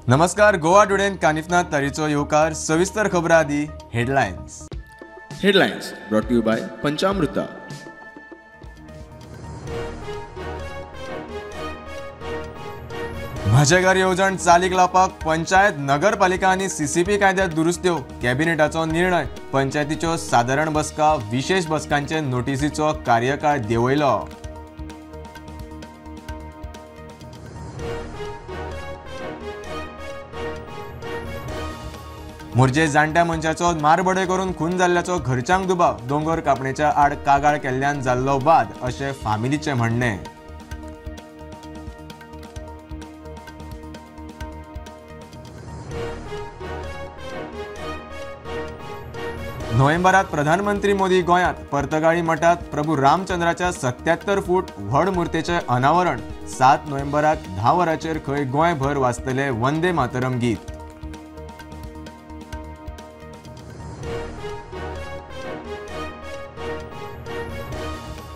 नमस्कार, गोवा टुडेन कानिफनाथ तारीचो येवकार. सविस्तर खबरां आदी headlines. Headlines brought to you by Panchamruta. म्हजें घर येवजण चालीक लावपाक पंचायत, नगरपालिका आनी सीसीपी कायद्यात दुरुस्त्यो. कॅबिनेटाचो निर्णय. पंचायतीच्यो सादारण बसका, विशेष बसकांचे नोटीसीचो कार्यकाळ देंवयलो. मोरजे जाणट्या मनशाचो मारबडय करून खून जाल्ल्याचो घरच्यांक दुबाव. दोंगर कापणेच्या आड कागाळ केल्ल्यान जाल्लो वाद अशें फामिलीचें म्हणणें. नोव्हेंबरात प्रधानमंत्री मोदी गोंयांत. पर्तगाळी मठांत प्रभू रामचंद्राच्या 77 फूट व्हड मूर्तेचें अनावरण. 7 नोव्हेंबराक 10 वरांचेर खंय गोंयभर वाजतलें वंदे मातरम गीत.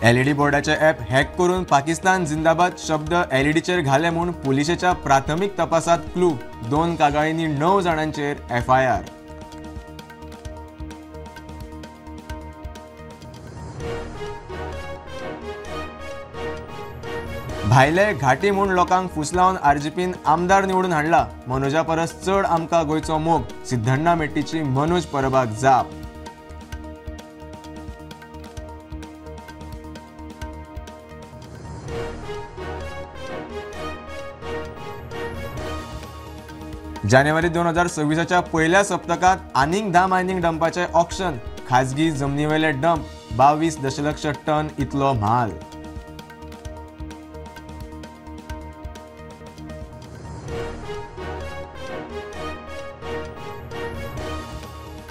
एलईडी बोर्डाचे ॲप हॅक करून पाकिस्तान जिंदाबाद शब्द एलईडीचेर घाले म्हूण पुलिशेच्या प्राथमीक तपासात क्लू. 2 कागाळींनी 9 जाणांचेर एफआयआर. भायले घाटी म्हूण लोकांक फुसलावन आरजीपीन आमदार निवडून हाडला. मनोजा परस चड आमकां गोंयचो मोग. सिद्धण्णा मेट्टीची मनोज परबाक जाप. जानेवारी 2026च्या पयल्या सप्तकांत आनीक 10 मायनिंग डंपाचें ऑक्शन. खाजगी जमनीवेले डंप 22 दशलक्ष टन इतलो म्हाल.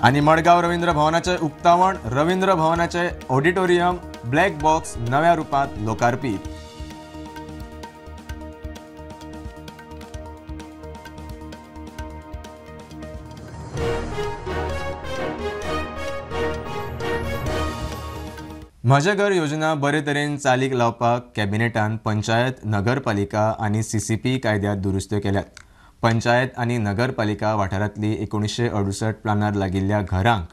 आनी मडगांव रवींद्र भवनाचें उक्तावण. रवींद्र भवनाचें ऑडिटोरियम ब्लॅक बॉक्स नव्या रुपांत लोकार्पीत. म्हजें घर योजना बरे तरेन चालीक लावपाक कॅबिनेटान पंचायत, नगरपालिका आनी सीसीपी कायद्यात दुरुस्त्यो केल्यात. पंचायत आनी नगरपालिका वाठारांतली 1968 प्लानार लागिल्ल्या घरांक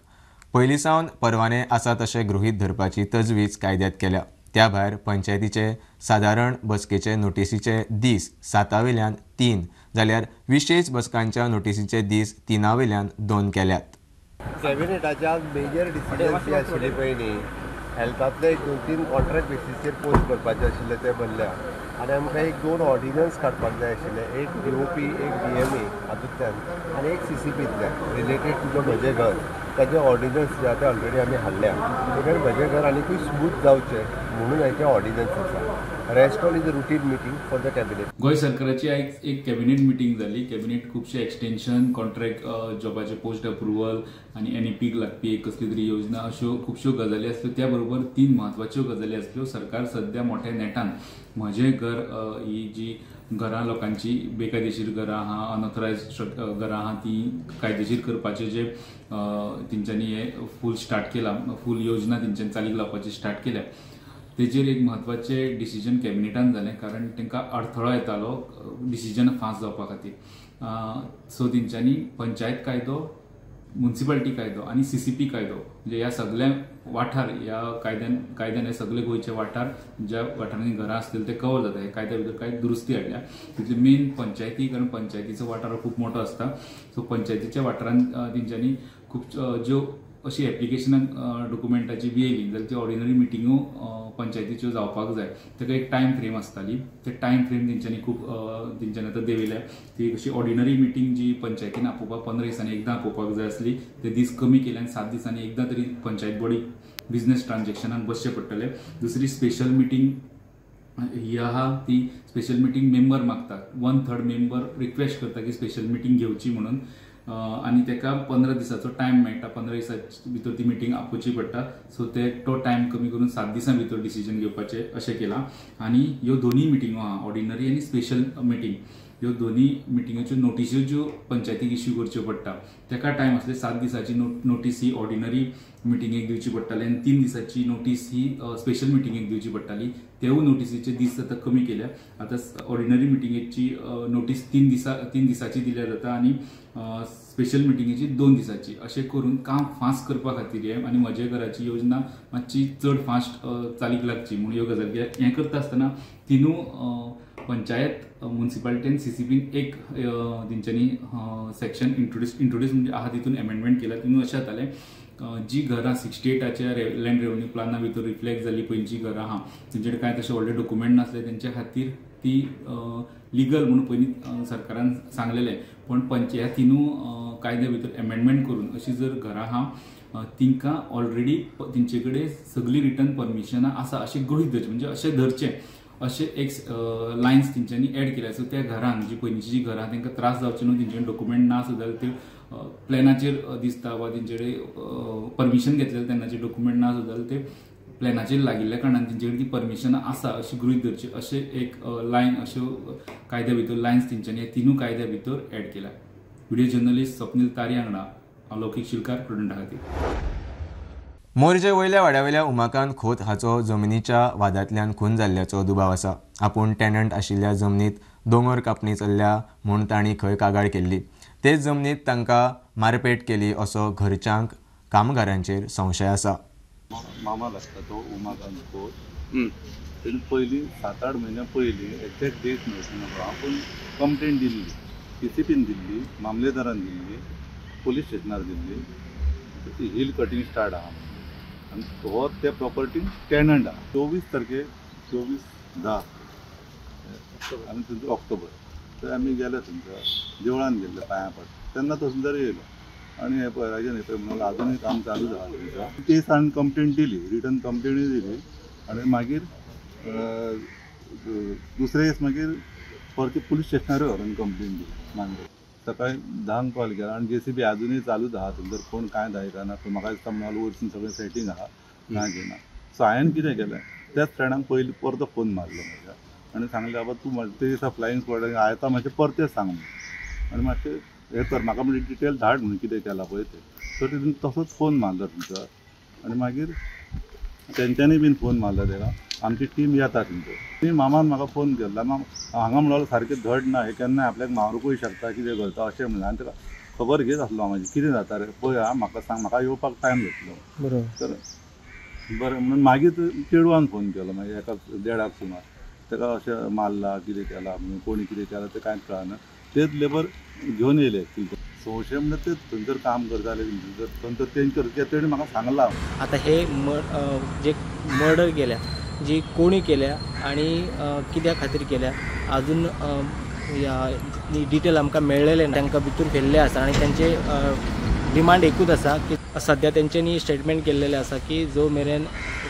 पयलीं सावन परवाने आसा तशें गृहीत धरपाची तजवीज कायद्यात केल्या. त्या भायर पंचायतीचे सादारण बसकेचे नोटीसीचे दीस 7 वेल्यान 3 जाल्यार विशेष बसकांच्या नोटीसीचे दीस 3 वेल्यान 2 केल्यात. कॅबिनेटाच्या मेजर डिसिजन्स जे आशिल्ले पळय न्ही, हेल्थांतले एक 2-3 कॉन्ट्रॅक्ट बेसीसचेर पोस्ट भरपाचे आशिल्ले ते भरल्या आनी आमकां एक 2 ऑर्डिनन्स काडपाक जाय आशिल्ले, एक डीओपी, एक डीएमए हातूंतल्यान आनी एक सीसीपींतल्यान रिलेटेड टू the म्हजें घर. ताजे ऑर्डिनन्स जे आहा ते ऑलरेडी आमी हाडल्या. कारण म्हजें घर आनीकूय स्मूथ जावचें म्हणून हाचे ऑर्डिनन्स आसा. Rest all is a routine meeting for the cabinet. Goa सरकाराची एक कॅबिनेट मिटींग जाली. कॅबिनेट खुबशे एक्सटेन्शन, कॉन्ट्रॅक्ट जॉबाचे पोस्ट अप्रुवल आनी एनईपीक लागपी एक कसली तरी योजना अश्यो खुबश्यो गजाली आसल्यो. त्या बरोबर 3 म्हत्वाच्यो गजाली आसल्यो. सरकार सद्या मोठ्या नेटान म्हजें घर ही जी घरां लोकांची बेकायदेशीर घरां आहा, अनऑथरायज घरां आहा ती कायदेशीर करपाचे जे तेंच्यांनी हे फूल स्टार्ट केला, फूल योजना तेंच्यांनी चालीक लावपाची स्टार्ट केल्या. तेजेर एक म्हत्वाचें डिसिजन कॅबिनेटान जालें, कारण तांकां अडथळो येतालो डिसिजन फास्ट जावपा खातीर. सो तेंच्यांनी पंचायत कायदो, मुन्सिपालिटी कायदो आनी सीसीपी कायदो म्हणजे ह्या सगळ्या वाठार ह्या कायद्यान हे सगळे गोंयचे वाठार ज्या वाठारांनी घरां आसतली ते कवर जाता. ह्या कायद्या भितर कांय दुरुस्ती हाडल्या. तितली मेन पंचायती, कारण पंचायतीचो वाठार खूब मोठो आसता. सो पंचायतीच्या वाठारान तेंच्यांनी खूब ज्यो अशी एप्लिकेशनां डॉक्युमेंटाची बी येयली जाल्यार ती ऑर्डिनरी मिटिंगो पंचायतीच्यो जावपाक जाय. ताका एक टायम फ्रेम आसताली. ते टायम फ्रेम तेंच्यांनी खूब तेंच्यांनी आतां देंवयल्या. ती अशी ऑर्डिनरी मिटींग जी पंचायतीन आपोवपाक 15 दिसांनी एकदां आपोवपाक जाय आसली ते दीस कमी केले आनी 7 दिसांनी एकदां तरी पंचायत बॉडी बिजनेस ट्रान्जॅक्शनाक बसचें पडटलें. दुसरी स्पेशल मिटींग ही आहा ती स्पेशल मिटींग मेंबर मागता. 1/3 मेंबर रिक्वेस्ट करता की स्पेशल मिटींग घेवची म्हणून आनी ताका 15 दिसाचो टायम मेळटा. 15 दिसां भितर ती मिटींग आपोवची पडटा. सो ते तो टायम कमी करून 7 दिसां भितर डिसिजन घेवपाचें अशें केलां. आनी ह्यो दोनूय मिटिंगो आहा, ऑर्डिनरी आनी स्पेशल मिटींग, ह्यो दोनूय मिटिंगाच्यो नोटिस्यो ज्यो पंचायतीक इश्यू करच्यो पडटा ताका टायम आसले. 7 दिसाची नोटीस ही ऑर्डिनरी मिटिंगेक दिवची पडटाली आनी 3 दिसाची नोटीस ही स्पेशल मिटिंगेक दिवची पडटाली. तेवूय नोटीसीचे दीस आतां कमी केल्या. आतां ऑर्डिनरी मिटिंगेची नोटीस 3 दिसाची दिल्या जाता आनी स्पेशल मिटिंगेची 2 दिसाची. अशें करून काम फास्ट करपा खातीर हें आनी म्हज्या घराची योजना मातशी चड फास्ट चालीक लागची म्हूण ह्यो गजाली. हें करता आसतना तिनूय पंचायत मुन्सिपालिटी आनी सीसीपीन एक तेंच्यांनी सेक्शन इंट्रोड्यूस म्हणजे आहा तितून एमेंडमेंट केला. तितून अशें जातालें जी घरां 68च्या लँड रेव्हन्यू प्लाना भितर रिफ्लेक्ट जाली पयलींची घरां आहा तेंचे कांय तशें व्हडले डॉक्युमेंट नासले तेंच्या खातीर ती लिगल म्हणून पयलीं सरकारान सांगलेलें. पूण ह्या तिनूय कायद्या भितर एमेंडमेंट करून अशी जर घरां आहा तिंकां ऑलरेडी तेंचे कडेन सगळीं रिटर्न परमिशनां आसा अशें गृहीत धरचें, म्हणजे अशें धरचें अशें एक लायन्स तेंच्यांनी एड केल्या. सो त्या घरान जी पयलींची जी घरां तांकां त्रास जावचे न्हू, तेंचे डॉक्युमेंट ना सुद्दां जाल्यार ते प्लॅनाचेर दिसता वा तेंचे कडेन परमिशन घेतलेलें तेन्नाचे डॉक्युमेंट ना सुद्दां जाल्यार ते प्लॅनाचेर लागिल्ल्या कारणान तेंचे कडेन ती परमिशनां आसा अशी गृहीत धरची अशें एक लायन अश्यो कायद्या भितर लायन्स तेंच्यांनी ह्या तिनूय कायद्या भितर एड केल्या. व्हिडिओ जर्नलिस्ट स्वप्नील तारी हांगडा अलौकीक शिलकार, प्रुडंटा खातीर. मोरजे वयल्या वाड्यावयल्या उमाकांत खोत हाचो जमनीच्या वादांतल्यान खून जाल्ल्याचो दुबाव आसा. आपूण टेनंट आशिल्ल्या जमनीत दोंगर कापणी चल्ल्या म्हूण तांणी खंय कागाळ केल्ली. तेच जमनीत तांकां मारपेट केली असो घरच्यांक कामगारांचेर संशय आसा. मामा लागता तो उमाकांत खोत, तेणी पयलीं 7-8 म्हयन्या पयलीं एक्झॅक्ट डेट न्हय आपूण कंप्लेन दिल्ली, सीसीपीन दिल्ली, मामलेदारान दिल्ली, पोलीस स्टेशनार दिल्ली. ती हिल कटिंग स्टार्ट आहा आनी हो त्या प्रॉपर्टीन टेनंट आहा. 24 तारखेक 24/10 आनी थंयसर ऑक्टोबर थंय आमी गेले, थंयसर देवळान गेल्ले पांयां पड तेन्ना तो सुंदर येयलो आनी हें पळय राजन हें पळय म्हणून आजुनूय काम चालूच आहा थंयसर. ते दिसान कंप्लेन दिली, रिटर्न कंप्लेनूय दिली आनी मागीर दुसरे दीस मागीर परती पुलीस स्टेशनारूय व्हरून कंप्लेन दिली. मागीर सकाळी 10 कॉल केला आनी जेसीबी आजुनूय चालूच आहा थंयसर, कोण कांय दायकना. म्हाका दिसता म्हणून वयरसून सगळें सेटींग आहा, कांय घेयना. सो हांवें कितें केलें, त्याच फ्रेंडाक पयलीं परतो फोन मारलो म्हज्या आनी सांगलें बाबा तूं ते दिसा फ्लायींग स्क्वॉडाक आयता मातशें परतें सांग म्हणून आनी मातशें हें कर म्हाका म्हणजे डिटेल धाड म्हणून कितें केलां पळय तें. सो तितून तसोच फोन मारलो थंयसर आनी मागीर तेंच्यांनी बीन फोन मारलो तेका, आमची टीम येता थंयसर. ती मामान म्हाका फोन केल्लो, मामा हांगा म्हणलो सारकें धड ना, हें केन्नाय आपल्याक मारूंकूय शकता कितें करता अशें म्हणलें. आनी ताका खबर घेत आसलो माजी कितें जाता रे पळय आं म्हाका सांग, म्हाका येवपाक टायम जातलो. बरोबर तर बरें म्हणून मागीर चेडवान फोन केलो मागीर एका 1:30 सुमार, ताका अशें मारला कितें केलां म्हणून कोणी कितें केलां तें कांयच कळना. तेच लेबर घेवन येयले एक्चुली. संशय म्हणल्यार ते थंयसर काम करताले थंयसर तेंचेर तेणी म्हाका सांगलां. आतां हे जे मर्डर केल्या जी कोणी केल्या आनी कित्या खातीर केल्या अजून डिटेल आमकां मेळ्ळेले ना. तांकां भितर व्हेल्ले आसा आनी तांचे डिमांड एकूच आसा की सद्या तेंच्यांनी स्टेटमेंट केल्लेलें आसा की जो मेरेन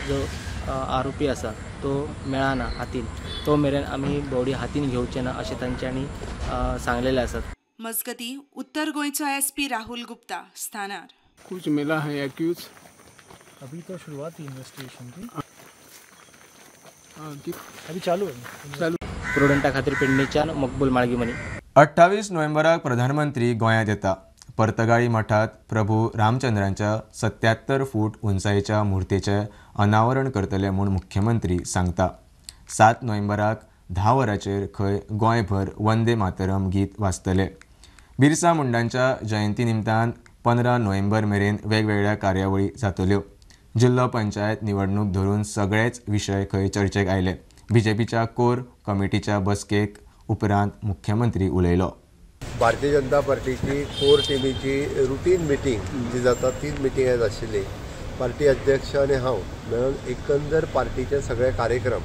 जो आरोपी आसा तो मेळना हातीन तो मेरेन आमी बॉडी हातीन घेवचे ना अशें तांच्यांनी सांगलेलें आसा. मजगती उत्तर गोंयचो एसपी राहुल गुप्ता स्थानार कुछ मिला है एक्यूज, अभी तो शुरुआत ही इन्वेस्टिगेशन की, अभी चालू है चालू. प्रुडंटा खातीर पेडणेच्यान मकबूल माळगीमणी. 28 नोव्हेंबराक प्रधानमंत्री गोंयांत येता. पर्तगाळी मठांत प्रभू रामचंद्रांच्या 77 फूट उंचायेच्या मूर्तेचें अनावरण करतले म्हूण मुख्यमंत्री सांगता. 7 नोव्हेंबराक 10 वरांचेर खंय गोंयभर वंदे मातरम गीत वाजतले. बिरसा मुंडांच्या जयंती निमतान 15 नोव्हेंबर मेरेन वेगवेगळ्या कार्यावळी जातल्यो. जिल्लो पंचायत निवडणूक धरून सगळेच विशय खंय चर्चेक आयले. बीजेपीच्या कोर कमिटीच्या बसकेक उपरांत मुख्यमंत्री उलयलो. भारतीय जनता पार्टीची कोर टिमीची रुटीन मिटींग जी जाता तीच मिटींग आयज आशिल्ली. पार्टी अध्यक्ष आनी हांव मेळून एकंदर पार्टीचे सगळे कार्यक्रम,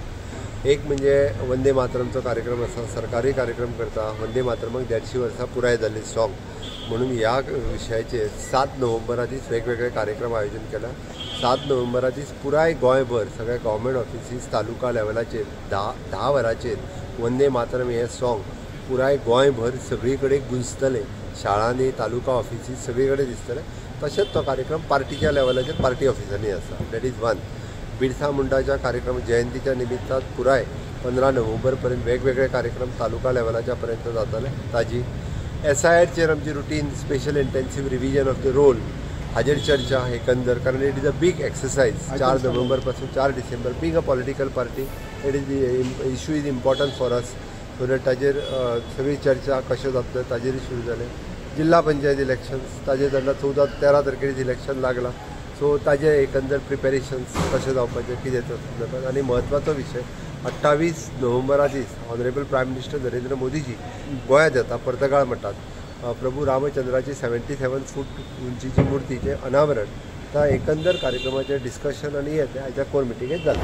एक म्हणजे वंदे मातरमचो कार्यक्रम आसा, सरकारी कार्यक्रम करता. वंदे मातरमाक 150 वर्सां पुराय जाल्ली सॉंग म्हणून ह्या विशयाचेर 7 नोव्हेंबरा दीस वेगवेगळे कार्यक्रम आयोजन केला. 7 नोव्हेंबरा दीस पुराय गोंयभर सगळ्या गव्हर्मेंट ऑफिसीस तालुका लेवलाचेर 10 वरांचेर वंदे मातरम हें सॉंग पुराय गोंयभर सगळी कडेन गुंजतलें. शाळांनी, तालुका ऑफिसीस सगळी कडेन दिसतलें. तशेंच तो कार्यक्रम पार्टीच्या लेवलाचेर पार्टी ऑफिसांनी आसा. That is one. Birsa मुंडाच्या कार्यक्रम जयंतीच्या निमित्तान पुराय 15 नोव्हेंबर पर्यंत वेगवेगळे कार्यक्रम तालुका लेवलाच्या पर्यंत जातले. ताजी एसआयआरचेर आमची routine special intensive revision of the roll हाजेर चर्चा एकंदर, कारण it is a big exercise. 4 नोव्हेंबर पासून 4 डिसेंबर, being a political party it is issue is important for us, so that ताजेर सगळी चर्चा कशें जातलें ताजेर सुरू जालें. जिल्हा पंचायत इलेक्शन्स ताजेर जाल्यार 14-13 तारखेर इलेक्शन लागलां, सो ताजें एकंदर प्रिपेरेशन्स कशें जावपाचें कितें तें. आनी म्हत्वाचो विशय 28 नोव्हेंबरा दीस honourable prime minister Narendra Modiji गोंयांत येता, पर्तगाळ मठांत प्रभू रामचंद्राची 77 फूट उंचीची मूर्तीचें अनावरण. त्या एकंदर कार्यक्रमाचें डिस्कशन आनी हें आयच्या कोर मिटिंगेंत जालें.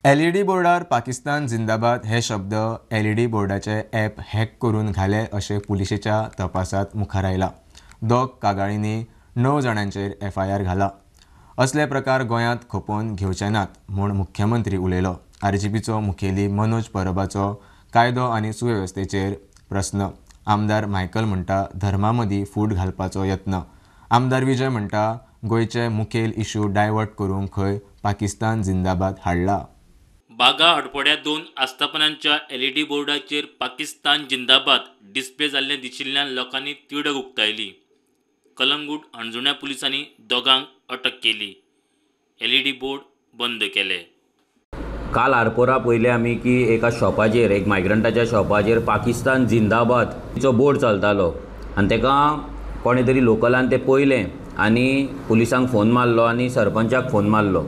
एलईडी बोर्डार पाकिस्तान जिंदाबाद हे शब्द एलईडी बोर्डाचे ॲप हॅक करून घाले अशें पुलिशेच्या तपासात मुखार आयला. 2 कागाळींनी 9 जाणांचेर एफआयआर घाला. असले प्रकार गोंयांत खपोवन घेवचे नात म्हूण मुख्यमंत्री उलयलो. आरजीपीचो मुखेली मनोज परबाचो कायदो आनी सुवेवस्थेचेर प्रस्न. आमदार मायकल म्हणटा धर्मा मदीं फूट घालपाचो यत्न. आमदार विजय म्हणटा गोंयचे मुखेल इशू डायवर्ट करूंक खंय पाकिस्तान जिंदाबाद हाडला. बागा हडफड्या 2 आस्थापनांच्या एलईडी बोर्डाचेर पाकिस्तान जिंदाबाद डिस्प्ले जाल्लें दिशिल्ल्यान लोकांनी तिडक उक्तायली. कलंगूट हणजुण्या पुलिसांनी दोगांक अटक केली. एलईडी बोर्ड बंद केले. काल आरपोरा पळयलें आमी की एका शॉपाचेर, एक मायग्रंटाच्या शॉपाचेर पाकिस्तान जिंदाबाद चो बोर्ड चलतालो आनी ताका कोणे तरी लोकलान तें पळयलें आनी पुलिसांक फोन मारलो आनी सरपंचाक फोन मारलो.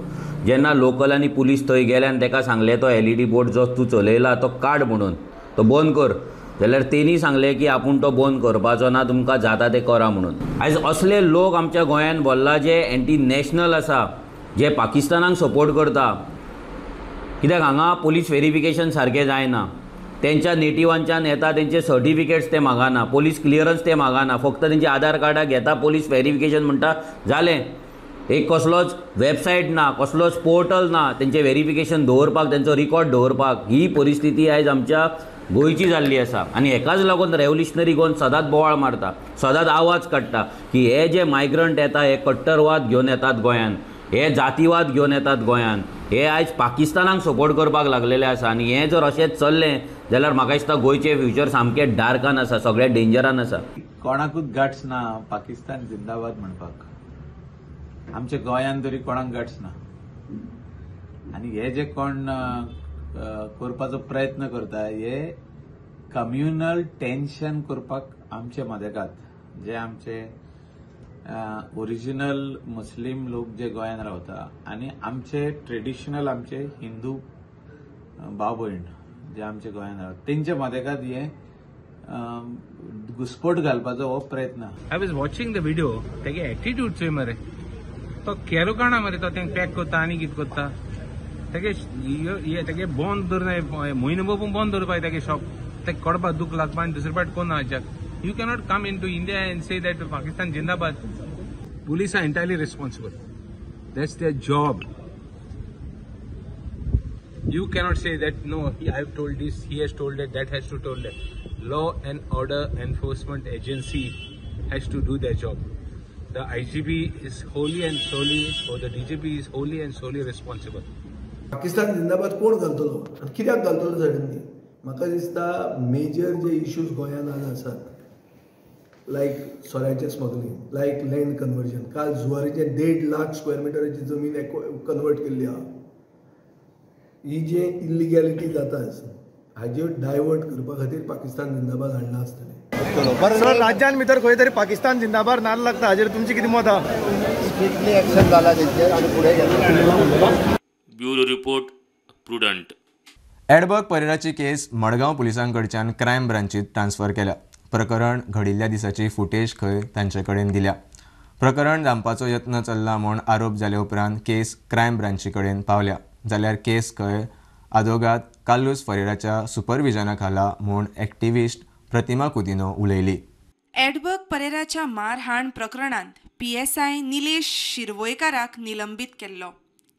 जेन्ना लोकल आनी पुलीस थंय गेले आनी ताका सांगलें तो एलईडी बोर्ड जो तूं चलयला तो काड म्हणून, तो बंद कर, जाल्यार तेणी सांगलें की आपूण तो बंद करपाचो ना, तुमकां जाता तें करा म्हणून. आयज असले लोक आमच्या गोंयांत भरला जे एंटी नॅशनल आसा, जे पाकिस्तानाक सपोर्ट करता. कित्याक हांगा पोलीस वेरिफिकेशन सारकें जायना, तेंच्या नेटिवांच्यान येता तेंचे सर्टिफिकेट्स ते मागना, पोलीस क्लियरन्स ते मागना, फक्त तेंचे आधार कार्डां घेता, पोलीस वेरिफिकेशन म्हणटा जालें. एक कसलोच वेबसायट ना, कसलोच पोर्टल ना तेंचें वेरिफिकेशन दवरपाक, तेंचो रिकॉर्ड दवरपाक. ही परिस्थिती आयज आमच्या गोंयची जाल्ली आसा आनी हेकाच लागून रेवोल्युशनरी गोवन सदांच बोवाळ मारता, सदांच आवाज काडटा की हे जे मायग्रंट येता हे कट्टरवाद घेवन येतात गोंयांत, हे जातीवाद घेवन येतात गोंयांत, हे आयज पाकिस्तानाक सपोर्ट करपाक लागलेले आसा. आनी हें जर अशेंच चल्लें जाल्यार म्हाका दिसता गोंयचें फ्युचर सामकें डार्कान आसा, सगळें डेंजरान आसा. कोणाकूच गट्स ना पाकिस्तान जिंदाबाद म्हणपाक, आमच्या गोंयांत तरी कोणाक गट्स ना. आनी हे जे कोण करपाचो प्रयत्न करता हे कम्युनल टेन्शन करपाक आमचे मदेकात, जे आमचे ओरिजिनल मुस्लीम लोक जे गोंयांत रावता आनी आमचे ट्रेडिशनल आमचे हिंदू भाव भयण जे आमचे गोंयांत रावता तेंच्या मदेकात हे घुस्पट घालपाचो हो प्रयत्न. I was watching the video, तेगे एटिट्यूड चोय मरे, तो केरो काणा मरे, तो तेंक पॅक करता आनी कितें करता, तेगे तेगे बंद दवरना, म्हयनो भर बंद दवरपाक तेगे शॉप, तेका कडपा दूख लागपा आनी दुसरे पाट कोण हाच्याक. You cannot come into India and say that Pakistan Jindabad. Police are entirely responsible. That's their job. You cannot say that no, I have told this, he has told that, that has to told that. Law and Order Enforcement Agency has to do their job. The IGP is wholly and solely, or the DGP is wholly and solely responsible. Pakistan Zindabad कोण घालतलो आनी कित्याक घालतलो suddenly? म्हाका दिसता major जे issues गोंयांत आज आसात, लायक सोऱ्याचें स्मगलींग, लायक लँड कन्वर्जन, काल जुवारीचें 1.5 लाख स्क्वेअर मिटराची जमीन कन्वर्ट केल्ली आहा, ही जे इलिगॅलिटी जाता हाजेर डायवर्ट करपा खातीर पाकिस्तान जिंदाबाद हाडलां आसतलें. राज्यान भितर खंय तरी पाकिस्तान जिंदाबाद नाल्ल लागता, हाजेर तुमची कितें मत आहा? स्ट्रिक्टली एक्शन जाला तेंचेर आनी फुडें गेला. Bureau report, Prudent. एडबर्ग परेराची केस मडगांव पुलिसां कडच्यान क्रायम ब्रांचीत ट्रान्सफर केल्या. प्रकरण घडिल्ल्या दिसाची फुटेज खंय तांचे कडेन दिल्या. प्रकरण दामपाचो यत्न चल्ला म्हूण आरोप जाले उपरांत केस क्रायम ब्रांची कडेन पावल्या. जाल्यार केस खंय आदोगाद कार्लुस फरेराच्या सुपरविजना खाला म्हूण एक्टिविस्ट प्रतिमा कुदिनो उलयली. एडबर्ग परेराच्या मारहाण प्रकरणांत PSI Nilesh शिरवयकाराक निलंबीत केल्लो.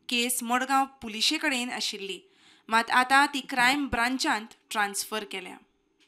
केस मडगांव पुलिशे कडेन आशिल्ली, मात आतां ती क्रायम ब्रांचांत ट्रान्सफर केल्या.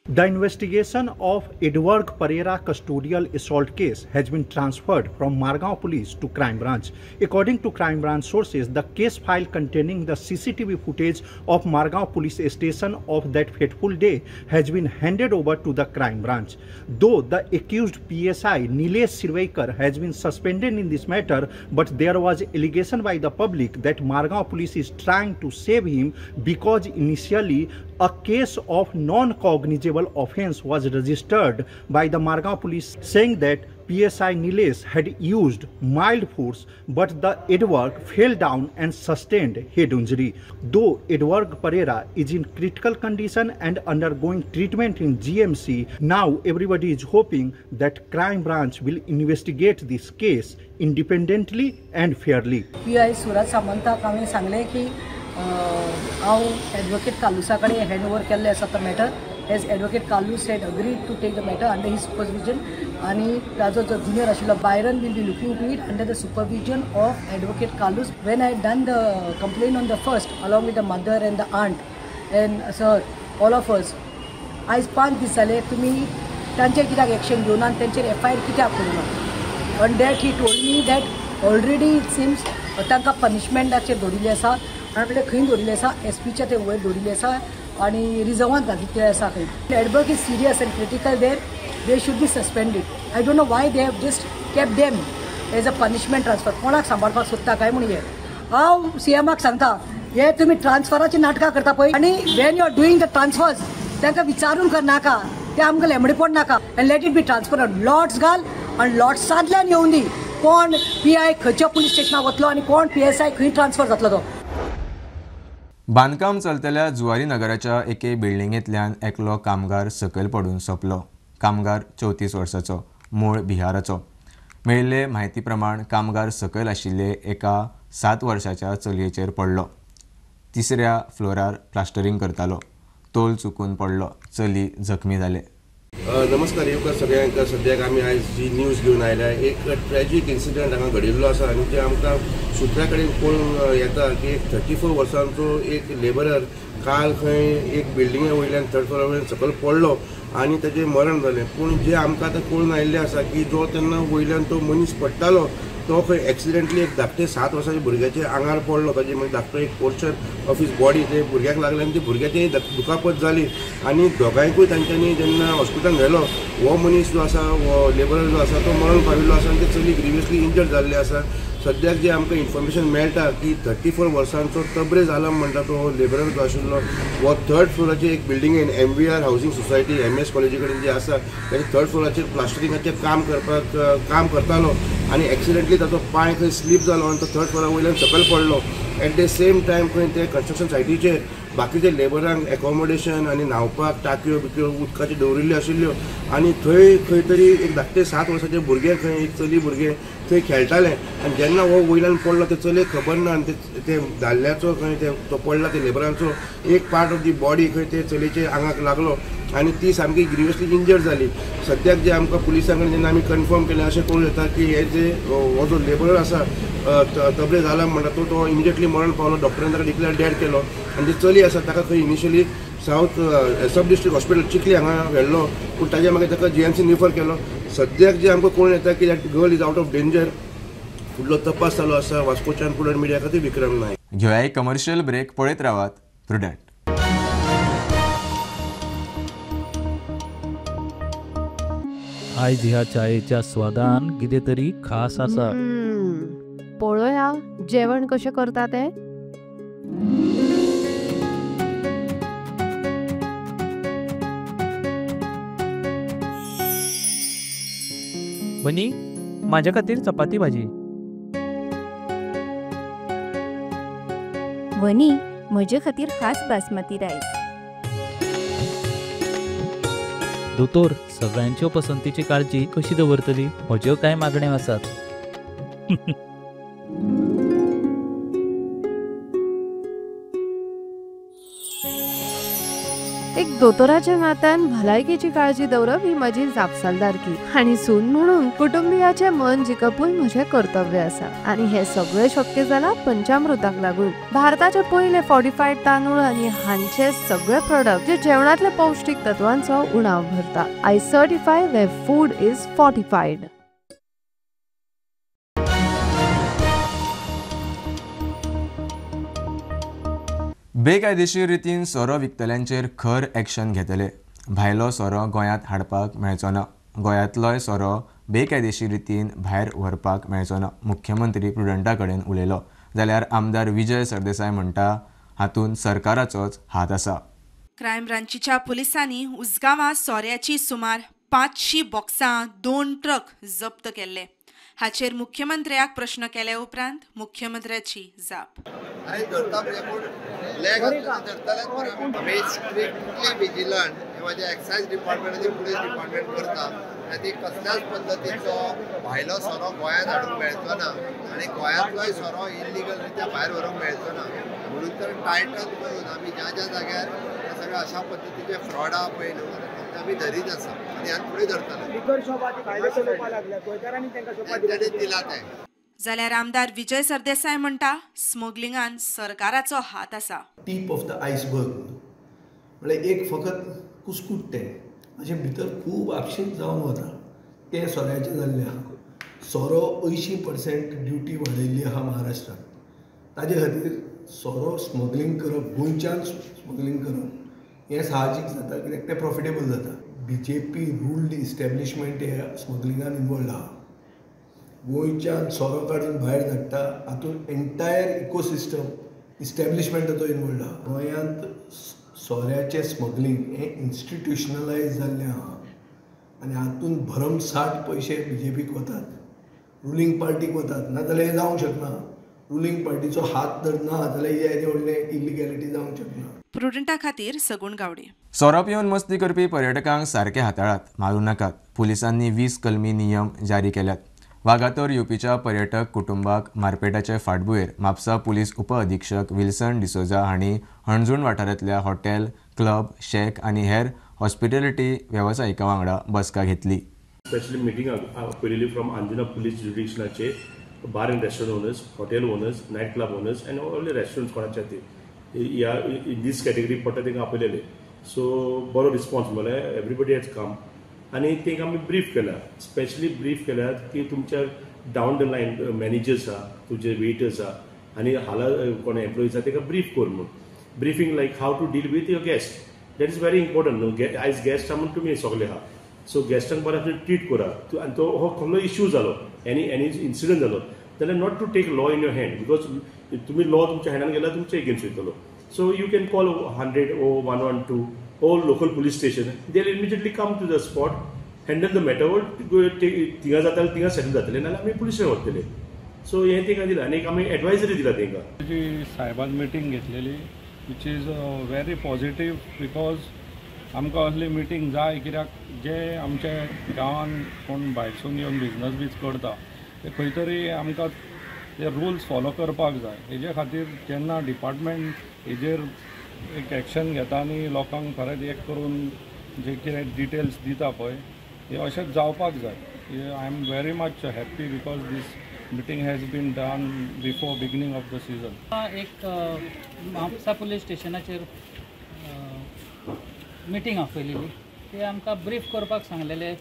The investigation of Edward Pereira custodial assault case has been transferred from Margao Police to Crime Branch. According to Crime Branch sources, the case file containing the CCTV footage of Margao Police Station of that fateful day has been handed over to the Crime Branch. Though the accused PSI Nilesh Sirvaikar has been suspended in this matter, but there was allegation by the public that Margao Police is trying to save him because initially a case of non-cognizable offense was registered by the Margao Police, saying that PSI Nilesh had used mild force, but the Edward fell down and sustained head injury. Though Edward Pereira is in critical condition and undergoing treatment in GMC, now everybody is hoping that Crime Branch will investigate this case independently and fairly. PI Suraj सामंताक हांवें सांगलें की हांव advocate कालुसा कडेन hand over केल्लें आसा तो matter. As Advocate Carlos had agreed to take the matter under his supervision, आणि ताजो जो ज्युनियर आशिल्लो Byron will be looking to it under the supervision of Advocate Carlos. When I done the complaint on the first along with the mother and the aunt and sir all of us, आयज 5 दीस जाले तुमी तांचेर कित्याक action घेवना आनी तांचेर F I R कित्याक करूना. On that he told me that already it seems तांकां पनिशमेंटाचेर दवरिल्लें आसा. आनी आपल्या खंय दवरिल्लें आसा, एस पीच्या ते वयर दवरिल्लें आसा आणि रिजर्वांत घातिल्लें आसा खंय. Edward is serious and critical there, they should be suspended. I don't know why they have just kept them as a punishment transfer. कोणाक सांबाळपाक सोदता काय म्हूण हे हांव सी एमाक सांगता, हे तुमी ट्रान्सफराची नाटकां करता पळय, आनी when you are doing the transfers तांकां विचारून करनाका, ते आमकां लेमडेपण नाका. And let it be transparent. Lots घाल आनी लॉट्सांतल्यान येवन दी कोण पी I खंयच्या पुलीस स्टेशनाक वतलो आनी कोण पी एस I खंय ट्रान्सफर जातलो तो. बांदकाम चलतल्या जुवारी नगराच्या एके बिल्डिंगेंतल्यान एकलो कामगार सकयल पडून सोंपलो. कामगार 34 वर्साचो, मूळ बिहाराचो. मेळिल्ले म्हायती प्रमाण कामगार सकयल आशिल्ले एका 7 वर्साच्या चलयेचेर पडलो. तिसऱ्या फ्लोरार प्लास्टरींग करतालो, तोल चुकून पडलो, चली जखमी जाले. नमस्कार येवकार सगळ्यांक. सद्याक आमी आयज जी न्यूज घेवन आयल्या, एक ट्रेजीक इन्सिडंट हांगा घडिल्लो आसा आनी जे आमकां सुत्रा कडेन कळून येता की एक 34 वर्सांचो एक लेबरर काल खंय एक बिल्डिंगे वयल्यान थर्ड फ्लोरा वयल्यान सकयल पडलो आनी ताचें मरण जालें. पूण जे आमकां आतां कळून आयिल्लें आसा की जो तेन्ना वयल्यान तो मनीस पडटालो तो खंय एक्सिडेंटली एक धाकटे 7 वर्साच्या भुरग्याच्या आंगार पडलो. ताजे मागीर धाकटो एक पोर्शन ऑफ his body ते भुरग्याक लागलें आनी ते भुरग्याची दुखापत जाली आनी दोगांयकूय तांच्यांनी जेन्ना हॉस्पिटलान व्हेलो, हो मनीस जो आसा, हो लेबरर जो आसा तो मरण पाविल्लो आसा आनी ते चली ग्रिवियसली इंजर्ड जाल्ले आसा. सद्याक जे आमकां इन्फॉर्मेशन मेळटा की 34 वर्सांचो तब्रेज आलम म्हणटा तो लेबरर जो आशिल्लो हो थर्ड फ्लोराचेर एक बिल्डिंगेन MVR housing society MS कॉलेजी कडेन जी आसा ताच्या थर्ड फ्लोराचेर प्लास्टरिंगाचें काम करतालो आनी एक्सिडेंटली ताचो पांय खंय स्लीप जालो आनी तो थर्ड फ्लोरा वयल्यान सकयल पडलो. एट the same time खंय ते कन्स्ट्रक्शन सायटीचेर बाकीचे लेबरांक एकोमोडेशन आनी न्हांवपाक टाकयो बिकयो उदकाच्यो दवरिल्ल्यो आशिल्ल्यो आनी थंय खंय तरी एक धाकटे 7 वर्साचें भुरगें खंय एक चली भुरगें थंय खेळटालें आनी जेन्ना हो वयल्यान पडलो ते चलयेक खबर ना आनी ते दादल्याचो खंय ते तो पडला ते लेबरांचो एक पार्ट ऑफ the body खंय ते चलयेच्या आंगाक लागलो आनी ती सामकी ग्रिवियसली इंजर्ड जाली. सद्याक जे आमकां पुलिसां कडेन जेन्ना आमी कन्फर्म केलें अशें कळून येता की हे जे हो जो लेबरर आसा तबरेज आलम म्हणटा तो इमिजिएटली मरण पावलो. डॉक्टरान ताका डिक्लेअर डेड केलो आनी जी चली आसा ताका खंय initially south sub district hospital Chikhli हांगा व्हेल्लो, पूण ताज्या मागीर ताका GMC refer केलो. सद्याक जे आमकां कळून येता की that girl is out of danger. फुडलो तपास चालू आसा. वास्कोच्यान प्रुडंट मिडिया खातीर विक्रम नायक. घेवया एक कमर्शियल ब्रेक, पळयत रावात प्रुडंट. आयज ह्या चायेच्या स्वादान कितें तरी खास आसा. पळोवया जेवण कशें करता तें. वनी, माझ्या खातीर चपाती भाजी. वनी, म्हजे खातीर खास बासमती रायस. दोतोर, सगळ्यांच्यो पसंतीची काळजी कशी दवरतली? म्हज्यो कांय मागण्यो आसात. एक एक दोतोराच्या नात्यान भलायकेची काळजी दवरप ही म्हजी जापसालदारकी आनी सून म्हणून कुटुंबियाचें मन जिखपूय म्हजें कर्तव्य आसा आनी हें सगळें शक्य जालां पंचामृताक लागून. भारताचे पयले फॉर्टिफायड तांदूळ आनी हांचे सगळे प्रोडक्ट जे जेवणांतले पौष्टीक तत्वांचो उणाव भरता. I certify where food is fortified. बेकायदेशीर रितीन सोरो विकतल्यांचेर खर एक्शन घेतले. भायलो सोरो गोंयांत हाडपाक मेळचो ना. गोंयांतलोय सोरो बेकायदेशीर रितीन भायर व्हरपाक मेळचो ना. मुख्यमंत्री प्रुडंटा कडेन उलयलो जाल्यार आमदार विजय सरदेसाय म्हणटा हातूंत सरकाराचोच हात आसा. क्रायम ब्रांचीच्या पुलिसांनी उसगांवां सोऱ्याची सुमार 500 बॉक्सां 2 ट्रक जप्त केल्ले. हाचेर मुख्यमंत्र्याक प्रश्न केले उपरांत मुख्यमंत्र्याची जाप. आमी स्ट्रिक्टली विजिलंट हे माझे एक्सायज डिपार्टमेंट आनी पुलीस डिपार्टमेंट करता आनी कसल्याच पद्दतीचो भायलो सोरो गोंयांत हाडूंक मेळचो ना आनी गोंयांतलोय सोरो इलिगल रित्या भायर व्हरूंक मेळचो ना. म्हणून तर टायटन करून आमी ज्या ज्या जाग्यार सगळ्या अशा पद्दतीचे फ्रॉड आहा पळय न्हू ते आमी धरीत आसा आनी ह्यान फुडें धरतले. दिला तें. जाल्यार आमदार विजय सरदेसाय म्हणटा स्मगलिंगान सरकाराचो हात आसा. टीप ऑफ the iceberg म्हळ्यार एक फकत कुस्कूट तें अशें भितर खूब आपशींच जावन वता तें सोऱ्याचें जाल्लें आहा. सोरो 80% ड्युटी वाडयल्ली आहा महाराष्ट्रान. ताजे खातीर सोरो स्मगलिंग करप, गोंयच्यान स्मगलिंग करप हें साहजीक जाता कित्याक तें प्रॉफिटेबल जाता. बीजेपी रुल्ड इस्टॅब्लिशमेंट हे स्मगलिंगान इनवॉल्ड आहा. गोंयच्यान सोरो काडून भायर धाडटा हातूंत एंटायर इकोसिस्टम इस्टॅब्लिशमेंटाचो इनवॉल्ड आहा. गोंयांत सोऱ्याचें स्मगलिंग हें इन्स्टिट्युशनलायज जाल्लें आहा आनी हातूंत भरमसाठ पयशे बीजेपीक वतात, रुलींग पार्टीक वतात. नाजाल्यार हें जावंक शकना. रुलींग पार्टीचो हात जर ना जाल्यार हें येदें व्हडलें इलिगॅलिटी जावंक शकना. प्रुडंटा खातीर सगुण गावडे. सोरो पिवन मस्ती करपी पर्यटकांक सारके हाताळात, मारूं नाकात. पुलिसांनी 20 कलमी नियम जारी केल्यात. वागातोर युपीच्या पर्यटक कुटुंबाक मारपेटाचे फाटभुंयेर म्हापसा पुलीस उपअधिक्षक विल्सन डिसोजा हांणी हणजूण वाठारांतल्या हॉटेल, क्लब, शॅक आनी हेर हॉस्पिटॅलिटी वेवसायिकां वांगडा बसका घेतली. स्पेशली मिटींग आपयलेली फ्रॉम अंजुना पुलीस ज्युरिडिक्शनाचे bar and restaurant owners, hotel owners, night club owners and all restaurants कोणाचे ते ह्या इन दीस कॅटेगरी पडटा तांकां आपयलेले. सो बरो रिस्पॉन्स मेळ्ळो, एवरीबडी हॅज कम. आनी तांकां आमी ब्रीफ केला, स्पेशली ब्रीफ केल्या की तुमच्या डावन the line managers आहा, तुमचे वेटर्स आहा आनी हाला कोण एम्प्लॉईज आहा तांकां ब्रीफ कर म्हूण. Briefing like how to deal with your guest, that is very important न्हू. आयज गेस्ट आहा म्हूण तुमी सगळे आहा, सो गेस्टांक बरें ट्रीट करा. आनी तो हो कसलो इश्यू जालो, एनी इन्सिडंट जालो जाल्यार not to take law in your hand, because तुमी लॉ तुमच्या हँडान गेल्यार तुमचे एगेन्स्ट वयतलो. So you can call 100 or 112 or local police station, they will immediately come to the spot, handle the matter, थिंगा जाता थिंगा सेटल जातले, नाल्यार आमी पुलीस स्टेशन वतले. सो हें तांकां दिलां आनी एक आमी एडवायजरी दिला तांकां. जी साहेबान मिटींग घेतलेली which is very positive, because आमकां असली मिटींग जाय कित्याक जे आमच्या गांवान कोण भायरसून येवन बिजनस बीज करता ते खंय तरी आमकां ते रुल्स फॉलो करपाक जाय. हेजे खातीर जेन्ना डिपार्टमेंट हेजेर एक एक्शन घेता आनी लोकांक खरेंच एक करून जे कितें डिटेल्स दिता पळय हे अशेंच जावपाक जाय. I am very much happy because this meeting has been done before beginning of the season. एक म्हापसा पुलीस स्टेशनाचेर मिटींग आपयलेली, ते आमकां ब्रीफ करपाक सांगलेले.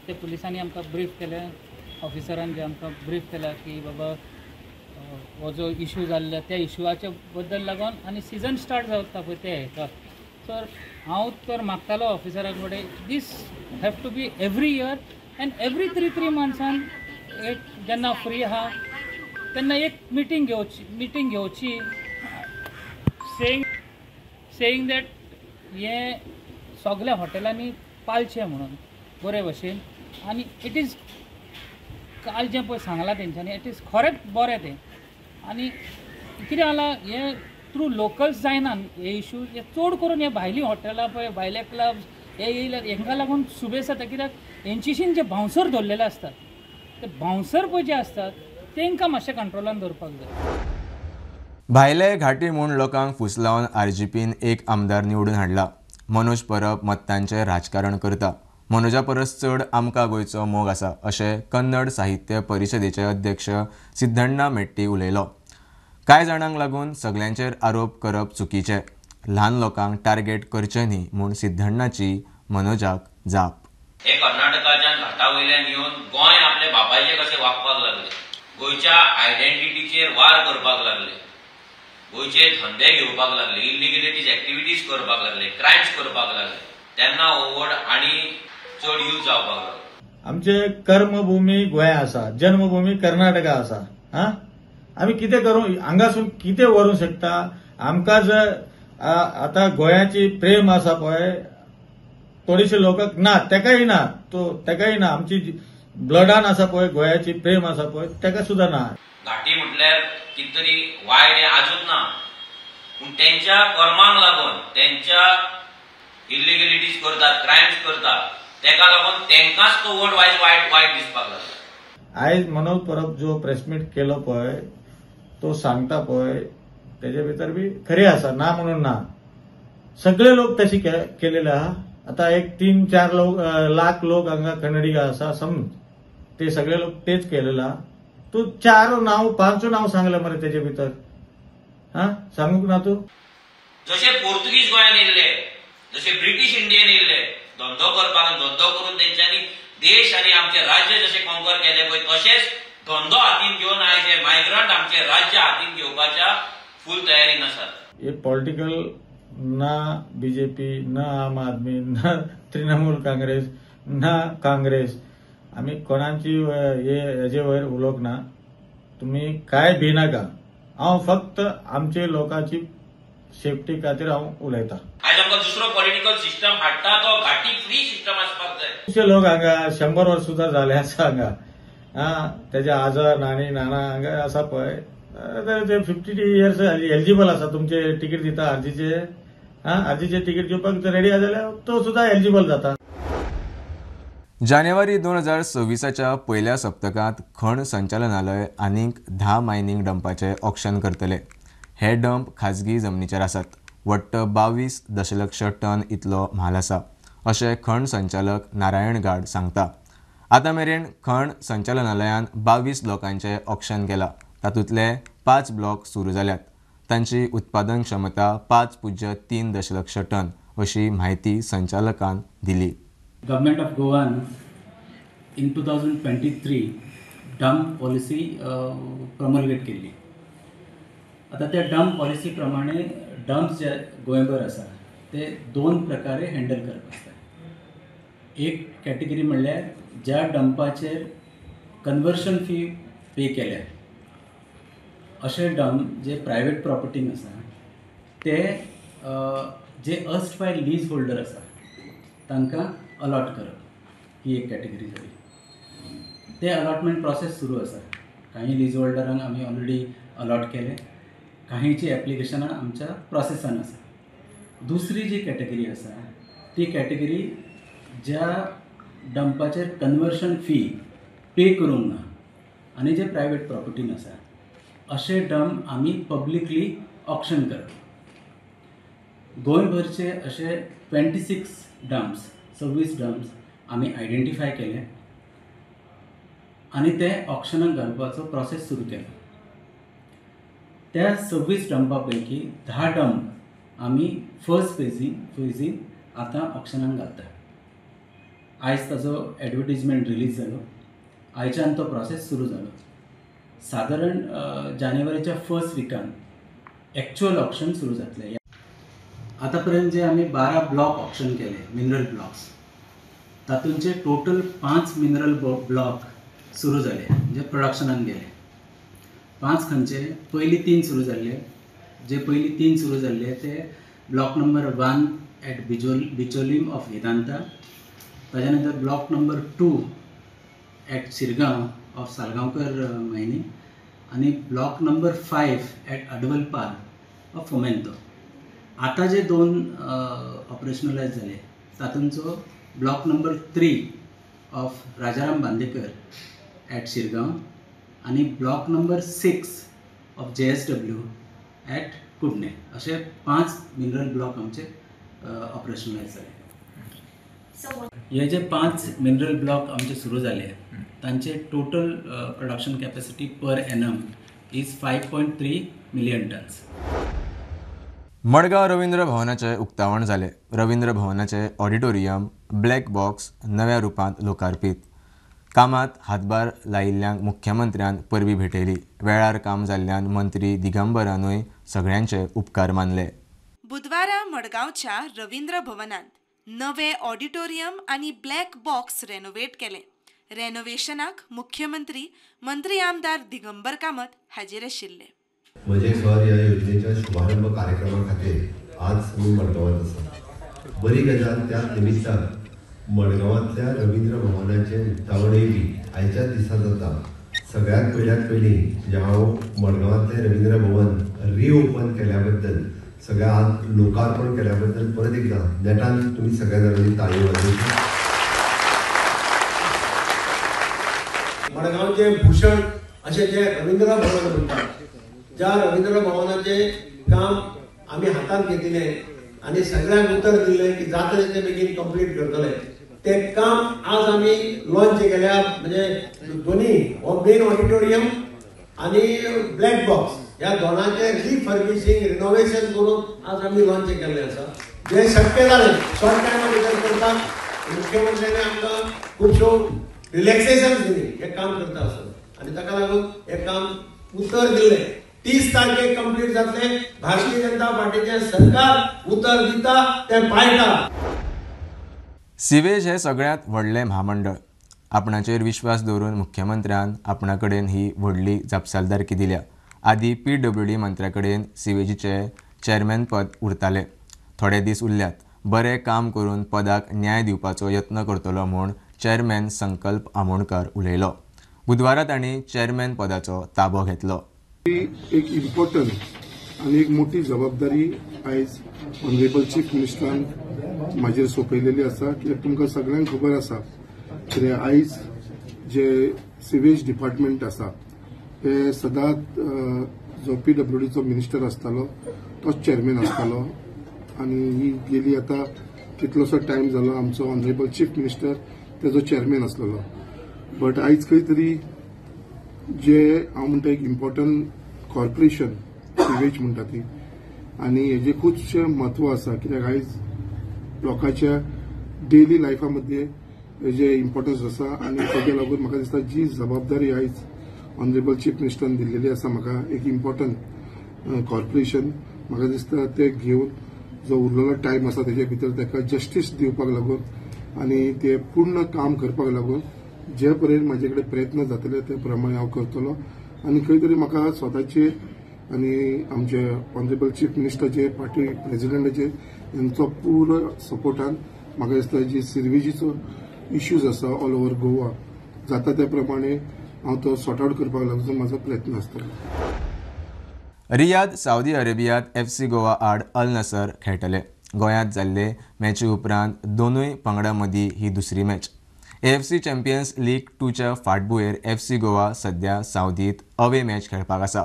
ते पुलिसांनी आमकां ब्रीफ केले, ऑफिसरान जे आमकां ब्रीफ केला की बाबा हो जो इशू जाल्लो त्या इशूआचे बद्दल लागून आनी सिजन स्टार्ट जाता पळय ते हेका. तर हांव तर मागतालो ऑफिसरा कडेन, this have to be every year and every 3 मंथ्सान एक जेन्ना फ्री आहा तेन्ना एक मिटींग घेवची, सेईंग that हें सगल्या हॉटेलांनी पाळचें म्हणून बरे भशेन. आनी it is काल जें पळय सांगलां तेंच्यांनी, it is खरेंच बरें तें. आनी कितें जालां हें थ्रू लोकल्स जायना हे इशू, हे चड करून हे भायलीं हॉटेलां पळय, भायले क्लब्स हे येयले हेंकां लागून सुबेस जाता कित्याक हेंचेशीन जे बाउन्सर दवरलेले आसतात ते बाउन्सर पळय जे आसतात तांकां मातशें कंट्रोलान दवरपाक जाय. भायले घाटी म्हूण लोकांक फुसलावन आरजीपीन एक आमदार निवडून हाडला. मनोज परब मत्तांचें राजकारण करता. मनोजा परस चड आमकां गोंयचो मोग आसा अशें कन्नड साहित्य परिशदेचे अध्यक्ष सिद्धण्णा मेट्टी उलयलो. कांय जाणांक लागून सगल्यांचेर आरोप करप चुकीचें, ल्हान लोकांक टार्गेट करचें न्ही म्हूण सिद्धण्णाची मनोजाक जाप. हे कर्नाटकाच्यान घाटा वयल्यान येवन गोंय आपले बापायचे कशें वागपाक लागले, गोंयच्या आयडेंटिटीचेर वार करपाक लागले, गोंयचे धंदे घेवपाक लागले, इलिगलिटीज एक्टिविटीज करपाक लागले, क्रायम्स करपाक लागले, तेन्ना हो वर्ड आनी चड यूज जावपाक लागलो. आमचे कर्मभूमी गोंय आसा, जन्मभूमी कर्नाटका आसा. हा, आमी कितें करूं, हांगासून कितें व्हरूंक शकता? आमकां जर आतां गोंयाची प्रेम आसा पळय, थोडेशे लोकांक ना, तेकाय ना, तो तेकाय ना, आमची ब्लडान आसा पळय गोंयाची प्रेम आसा पळय, तेका सुद्दां ना. घाटी म्हटल्यार कितें तरी वायट हें आजून ना, पूण तेंच्या कर्मांक लागून, तेंच्या इलिगलिटीज करतात, क्रायम्स करतात, तेका लागून तेंकांच तो वर्ड वायट वायट वायट दिसपाक लागला. आयज मनोज परब जो प्रेस मीट केलो पळय, तो सांगता पळय, तेजे भितर बी खरी आसा, ना म्हणून ना. सगळे लोक तशी केलेले आहा. आता एक 3-4 लोक लाख लोक हांगा कन्नडिगा आसा समज, ते सगळे लोक तेच केलेले आहा. तूं 4 नांव 5 नांव सांगले मरे तेजे भितर, हा सांगूंक ना तूं. जशे पोर्तुगीज गोंयान येयल्ले, जशे ब्रिटीश इंडियन येयल्ले धंदो करपाक, धंदो करून तेंच्यांनी देश आनी आमचे राज्य जशे कॉन्कर केले पळय, तशेंच धंदो हातीन घेवन आयज हे मायग्रंट आमचे राज्य हातीन घेवपाच्या फूल तयारीन आसात. हे पॉलिटिकल ना बीजेपी, ना आम आदमी, ना तृणमूल काँग्रेस, ना काँग्रेस, आमी कोणाची हे हेजे वयर उलोवंक ना. तुमी काय भिनाका, हांव फक्त आमचे लोकांची सेफ्टी खातीर हांव उलयता. आयज आमकां दुसरो पॉलिटिकल सिस्टम हाडटा तो घाटी फ्री सिस्टम आसपाक जाय. खुबशे लोक हांगा 100 वर्स सुद्दां जाले आसा हांगा, आं तेजे आजो नानी नाना हांगा आसा पळय, ते 50 इयर्स एलिजिबल आसा. तुमचे तिकीट दिता आर्जीचे, आं आर्जीचे तिकीट घेवपाक रेडी आसा जाल्यार तो सुद्दां एलिजिबल जाता. जानेवारी 2026च्या पयल्या सप्तकांत खण संचालनालय आनीक 10 मायनींग डंपाचें ऑक्शन करतले. हे डंप खाजगी जमनीचेर आसात. वट्ट 22 दशलक्ष टन इतलो म्हाल आसा अशें खण संचालक नारायण गाड सांगता. आतां मेरेन खण संचालनालयान 22 ब्लॉकांचें ऑक्शन केलां. तातूंतले 5 ब्लॉक सुरू जाल्यात. तांची उत्पादन क्षमता 5.3 दशलक्ष टन अशी म्हायती संचालकान दिली. Government of Goa in 2023 dump policy promulgate केल्ली. आतां त्या डंप पॉलिसी प्रमाणे डंप्स जे गोंयभर आसा ते 2 प्रकारे हँडल करप आसता. एक कॅटेगरी म्हणल्यार ज्या डंपाचेर कन्वर्शन फी पे केल्या अशे डंप जे प्रायवेट प्रॉपर्टीन आसा ते जे अर्स्ट बाय लीज होल्डर आसा तांकां अलॉट करप, ही एक कॅटेगरी जाली. ते अलॉटमेंट प्रोसेस सुरू आसा. काही लीज होल्डरांक आमी ऑलरेडी अलॉट केले, काहींची एप्लिकेशनां आमच्या प्रोसेसान आसा. दुसरी जी कॅटेगरी आसा ती कॅटेगरी ज्या डंपाचेर कन्वर्शन फी पे करूंक ना आनी जे प्रायवेट प्रॉपर्टीन आसा अशे डंप आमी पब्लिकली ऑक्शन करप. गोंयभरचे अशे 26 डंप्स, 26 डंप्स आमी आयडेंटिफाय केले आनी ते ऑक्शनाक घालपाचो प्रोसेस सुरू केलो. त्या 26 डंपा पैकी 10 डंप आमी फर्स्ट फेजीन आतां ऑक्शनाक घालता. आयज ताजो एडवर्टीजमेंट रिलीज जालो, आयच्यान तो प्रोसेस सुरू जालो. सादारण जानेवारीच्या फर्स्ट विकान एक्चुअल ऑक्शन सुरू जातलें. आतां पर्यंत जे आमी 12 ब्लॉक ऑक्शन केले मिनरल ब्लॉक्स, तातूंचे टोटल 5 मिनरल ब्लॉक सुरू जाले, म्हणजे प्रोडक्शनान गेले. 5 खंयचे, पयलीं 3 सुरू जाल्ले, जे पयलीं 3 सुरू जाल्ले ते block number 1 at Bicholim of Vedanta, ताज्या नंतर block number 2 at Shirgaon of Salgaonkar mining आनी block number 5 at Advalpal of Fomento. आतां जे 2 ऑपरेशनलायज जाले तातूंचो block number 3 of Rajaram Bandekar at Shirgaon आनी block number 6 of JSW at Kudne, अशे 5 mineral block आमचे ऑपरेशनलायज जालें. हे जे 5 मिनरल ब्लॉक आमचे सुरू जाले तांचे total production capacity per annum is 5.3 million tons. Madgaon Ravindra भवनाचें उक्तावण जालें. रवींद्र भवनाचें ऑडिटोरियम ब्लॅक बॉक्स नव्या रुपांत लोकार्पीत. कामांत हातभार लायिल्ल्यांक मुख्यमंत्र्यान परबी भेटयली. वेळार काम जाल्ल्यान मंत्री दिगंबरानूय सगळ्यांचे उपकार मानले. बुधवारा मडगांवच्या रवींद्र भवनांत नवे ऑडिटोरियम आनी ब्लॅक बॉक्स रेनोवेट केले. रेनोवेशनाक मुख्यमंत्री मंत्री आमदार दिगंबर कामत हाजीर आशिल्ले. म्हजें घर ह्या योजनेच्या शुभारंभ कार्यक्रमा खातीर आज आमी मडगांवांत आसा. बरी गजाल, त्या निमित्तान मडगांवांतल्या रवींद्र भवनाचें उक्तावणूय बी आयच्याच दिसा जाता. सगळ्यांत पयल्यात पयलीं म्हणजे हांव मडगांवांतलें रवींद्र भवन रिओपन केल्या बद्दल, सगळ्या आज लोकार्पण केल्या बद्दल परत एकदा नेटान तुमी सगळ्या जाणांनी ताळयो वाजोवच्यो. मडगांवचें भूषण अशें जें रवींद्र भवन म्हणटात, ज्या रवींद्र भवनाचें काम आमी हातांत घेतिल्लें आनी सगळ्यांक उतर दिल्लें की जाता तितले बेगीन कंप्लीट करतले, तें काम आज आमी लॉन्च केल्या. म्हणजे दोनी हो मेन ऑडिटोरियम आनी ब्लॅक बॉक्स ह्या दोनांचें रिफर्बिशींग रिनोवेशन करून आज आमी लॉन्च केल्लें आसा. जें शक्य जालें शॉर्ट टायमा भितर करपाक मुख्यमंत्र्यांनी आमकां खुबश्यो रिलॅक्सेशन दिली हें काम करता आसतना आनी ताका लागून हें काम उतर दिल्लें 30 तारखेक कंप्लीट जातलें. भारतीय जनता पार्टीचें सरकार उतर दिता तें पाळटा. सिवेज हे सगळ्यांत व्हडलें म्हामंडळ. आपणाचेर विश्वास दवरून मुख्यमंत्र्यान आपणा कडेन ही व्हडली जापसालदारकी दिल्या. आदी PWD मंत्र्या कडेन सिवेजीचें चॅरमॅनपद उरतालें. थोडे दीस उरल्यात. बरें काम करून पदाक न्याय दिवपाचो यत्न करतलो म्हूण चॅरमॅन संकल्प आमोणकर उलयलो. बुधवारा तांणी चॅरमॅन पदाचो ताबो घेतलो. एक इम्पॉर्टंट आनी एक मोठी जबाबदारी आयज ऑनरेबल चीफ मिनिस्टरान म्हाजेर सोंपयलेली आसा. कित्याक तुमकां सगळ्यांक खबर आसा कित्याक आयज जे सिवेज डिपार्टमेंट आसा ते सदांच जो PWDचो मिनिस्टर आसतालो तोच चेअरमॅन आसतालो आनी ही गेली आतां कितलोसो टायम जालो आमचो ऑनरेबल चीफ मिनिस्टर तेजो चेअरमॅन आसलेलो. बट आयज खंय तरी जे हांव म्हणटा एक इम्पॉर्टंट कॉर्पोरेशन सिवेज म्हणटा ती, आनी हेजें खुबशें म्हत्व आसा. कित्याक आयज लोकांच्या डेली लायफा मदें हेजें इम्पॉर्टन्स आसा आनी तेज्या लागून म्हाका दिसता जी जबाबदारी आयज ऑनरेबल चीफ मिनिस्टरान दिल्लेली आसा म्हाका एक इम्पॉर्टंट कॉर्पोरेशन, म्हाका दिसता ते घेवन जो उरलेलो टायम आसा तेजे भितर ताका जस्टीस दिवपाक लागून आनी ते पूर्ण काम करपाक लागून जे पर्यंत म्हाजे कडेन प्रयत्न जातले ते प्रमाणे हांव करतलो. आनी खंय तरी म्हाका स्वताचे आनी आमचे ऑनरेबल चीफ मिनिस्टराचे, पार्टी प्रेजिडेंटाचे हेंचो पुरो सपोर्टान म्हाका दिसता जी सिर्विजीचो इश्यूज आसा ऑल ओवर गोवा जाता त्या प्रमाणे हांव तो सॉर्ट आवट करपाक लागून म्हाजो प्रयत्न आसतलो. रियाद सावदी अरेबियात FC Goa आड अल नसर खेळटले. गोंयांत जाल्ले मॅची उपरांत दोनूय पंगडां मदीं ही दुसरी मॅच. AFC champions league 2च्या फाटभुंयेर FC Goa सध्या सावदीत अवे मॅच खेळपाक आसा.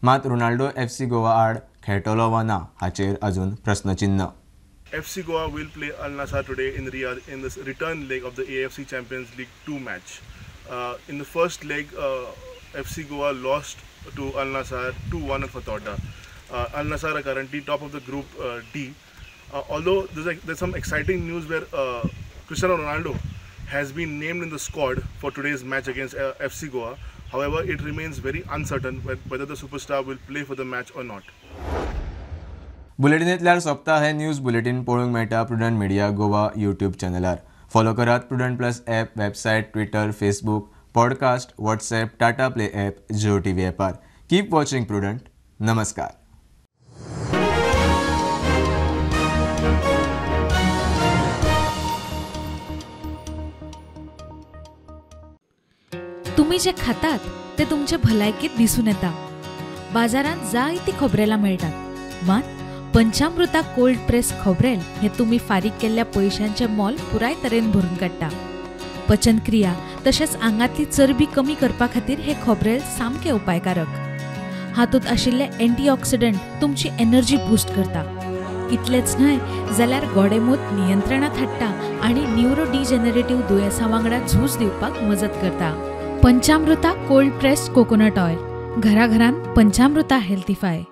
मात रोनाल्डो FC Goa आड खेळटलो वा ना हाचेर अजून प्रस्नचिन्ह. FC Goa will play Al Nassr today in Riyadh in the return leg of the AFC Champions League 2 match. In the first leg, FC Goa lost to Al Nassr 2-1 at Fatorda. Al Nassr are currently top of the group D. Although there's some exciting news where Cristiano Ronaldo has been named in the squad for today's match against FC Goa. However, it remains very uncertain whether the superstar will play for the match or not. बुलेटिनेंतल्यार सोंपता हे news bulletin पळोवंक मेळटा Prudent Media Goa YouTube चॅनलार. Follow करात Prudent plus app, website, Twitter, Facebook, podcast, WhatsApp, Tata Play app, Jio TV ॲपार. Keep watching prudent. नमस्कार. तुम्ही जे खातात ते तुमचे भलायकेत दिसून येता. बाजारांत जायती खोबरेलां मेळटात, मात पंचामृता कोल्ड प्रेस खोबरेल हे तुम्ही फारीक केल्ल्या पयशांचें मोल पुराय तरेन भरून काडटा. पचनक्रिया तशेंच आंगांतली चरबी कमी करपा खातीर हे खोबरेल सामकें उपायकारक. हातूंत आशिल्ले एंटीऑक्सिडंट तुमची एनर्जी बूस्ट करता. इतलेंच न्हय जाल्यार गोडेंमूत नियंत्रणांत हाडटा आनी न्युरो डिजनरेटिव्ह दुयेंसां वांगडा झूज दिवपाक मजत करता. Panchamruta cold pressed coconut oil, घराघरांत पंचामृता हेल्थीफाय.